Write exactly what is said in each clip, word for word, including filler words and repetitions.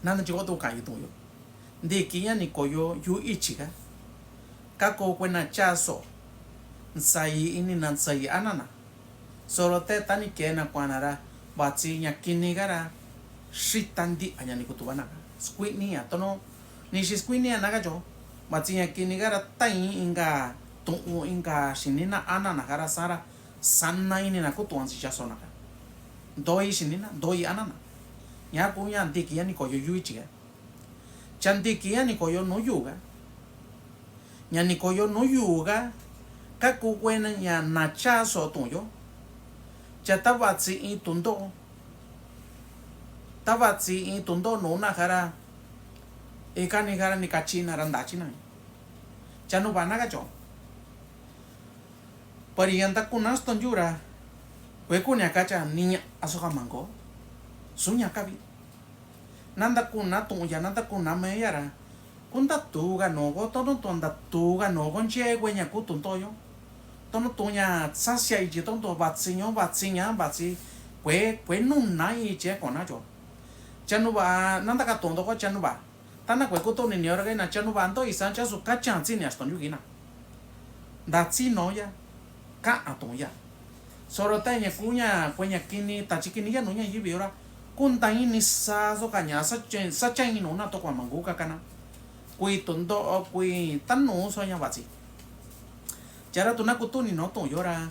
Nana chi ko tu kayu tuyo. Ntiki ña ni koyo yu ichiga. Kako kuena chaso. Nsai inina nsai anana. Soro te tani kena kuanara. Batsi ña kini gara. Shita ndi aña ni kutu banaga. Skuini ya tono. Ni shi skuini ya naga jo. Batsi ña kini gara tai inga. Tu'u inga shinina anana gara sara. Sana inina kutu ansi chaso naga. Doi shinina, doi anana. Ña kuña ntiki ya ni koyo yu ichiga. Cha ntiki ya ni koyo nu yuga. Ña ni koyo nu yuga. Kaku kuena ña nacha so tuyo. Cha tabatsi in tundo. Tabatsi in tundo nu na gara. Ika ni gara ni kachina ra ndachina. Cha nu banaga cho. Pari ña nda kuna stonjura. Kue kuña kacha niña asoka mango. Suña kabi. Nanda kuna tuya, nanda kuna meyara. Kunda tuga nogo, tono tonda tuga nogo, nche kue ña kutu toyo. Tono tuña sasia ichi tonto batsiño, batsiña, batsi. Kue, kue nuna ichi kona yo. Chanuba, nanda ka tonto ko chanuba. Tana kue kutu ni niora kena chanuba nto isa chasu kacha tsini astonyu kina. Nda tsino ya. Ka aton ya. Soro ta ña kuña, kueña kini, tachi kini ya nuña yibi ora. Kunta ini sa so kaña sa chen, sa chen ino na to kua mangu kakana. Kui tundo, kui tanu so ña batsi. Chara tuna kutu ni no to yora.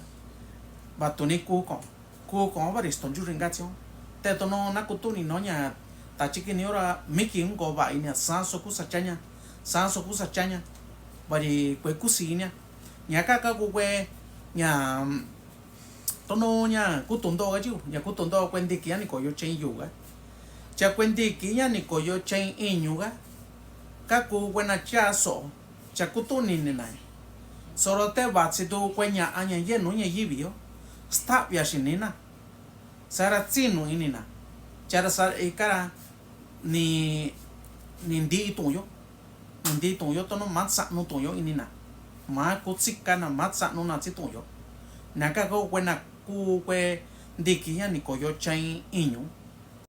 Batuni kuko. Kuko bari stonju ringa tio. Te tono na kutu ni no ña tachi kini ora miki ungo ba inia sa so kusa chaña. Sa so kusa chaña. Bari kue kusi inia. Ña kaka kue ña Tono ña kutu nto ka chiu, ña kutu nto kue ntiki ña ni koyo chen yuga. Cha kue ntiki ña ni koyo chen iñuga. Kaku kuena chaso, cha kutu ni nina. Soro te batsi tu kue ña aña yenu ña yibio. Stapia shinina. Sara tsinu inina. Chara sara ikara ni, ni ndi tuyo. Ni ndi tuyo tono matsanu tuyo inina. Ma kutsikana matsanu na tsi tuyo. Naka ko kuena ku kue ntiki ña ni koyo chen iñu.